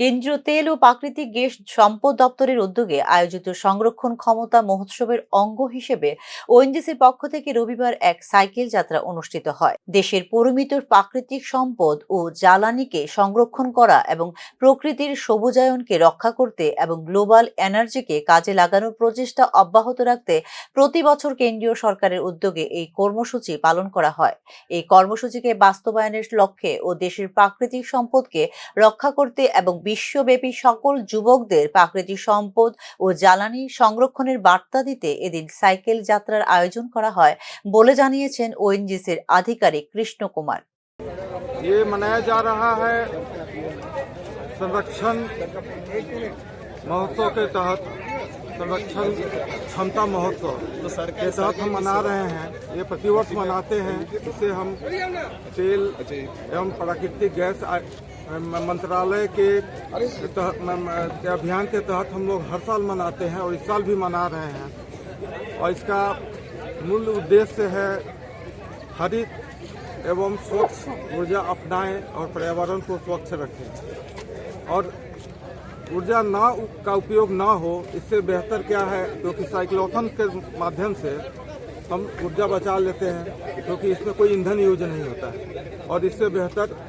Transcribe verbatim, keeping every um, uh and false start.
কেন্দ্রীয় তেল ও প্রাকৃতিক গ্যাস সম্পদ দপ্তরের উদ্যোগে আয়োজিত সংরক্ষণ ক্ষমতা মহোৎসবের অঙ্গ হিসেবে ওএনজিসির পক্ষ থেকে রবিবার এক সাইকেল যাত্রা অনুষ্ঠিত হয়। দেশের পরিমিত প্রাকৃতিক সম্পদ ও জ্বালানিকে সংরক্ষণ করা এবং প্রকৃতির সবুজায়নকে রক্ষা করতে এবং গ্লোবাল এনার্জিকে কাজে লাগানোর প্রচেষ্টা অব্যাহত রাখতে প্রতি বছর কেন্দ্রীয় সরকারের উদ্যোগে এই কর্মসূচি পালন করা হয়। এই কর্মসূচিকে বাস্তবায়নের লক্ষ্যে ও দেশের প্রাকৃতিক সম্পদকে রক্ষা করতে এবং বিশ্বব্যাপী সকল যুবকদের প্রাকৃতিক সম্পদ ও জ্বালানি সংরক্ষণের বার্তা দিতে এদিন সাইকেল যাত্রার আয়োজন করা হয় বলে জানিয়েছেন ওএনজিসির আধিকারিক কৃষ্ণ কুমার। ये मनाया जा रहा है संरक्षण महोत्सव के तहत, संरक्षण क्षमता महोत्सव के तहत हम मना रहे हैं। ये प्रतिवर्ष मनाते हैं। इसे हम तेल एवं प्राकृतिक गैस आ- म- मंत्रालय के तहत, म- म- के अभियान के तहत हम लोग हर साल मनाते हैं और इस साल भी मना रहे हैं। और इसका मूल उद्देश्य है हरित एवं स्वच्छ ऊर्जा अपनाएं और पर्यावरण को स्वच्छ रखें। और ऊर्जा ना उ- का उपयोग ना हो, इससे बेहतर क्या है? क्योंकि साइक्लोथन के माध्यम से हम ऊर्जा बचा लेते हैं, क्योंकि इसमें कोई ईंधन यूज नहीं होता है। और इससे बेहतर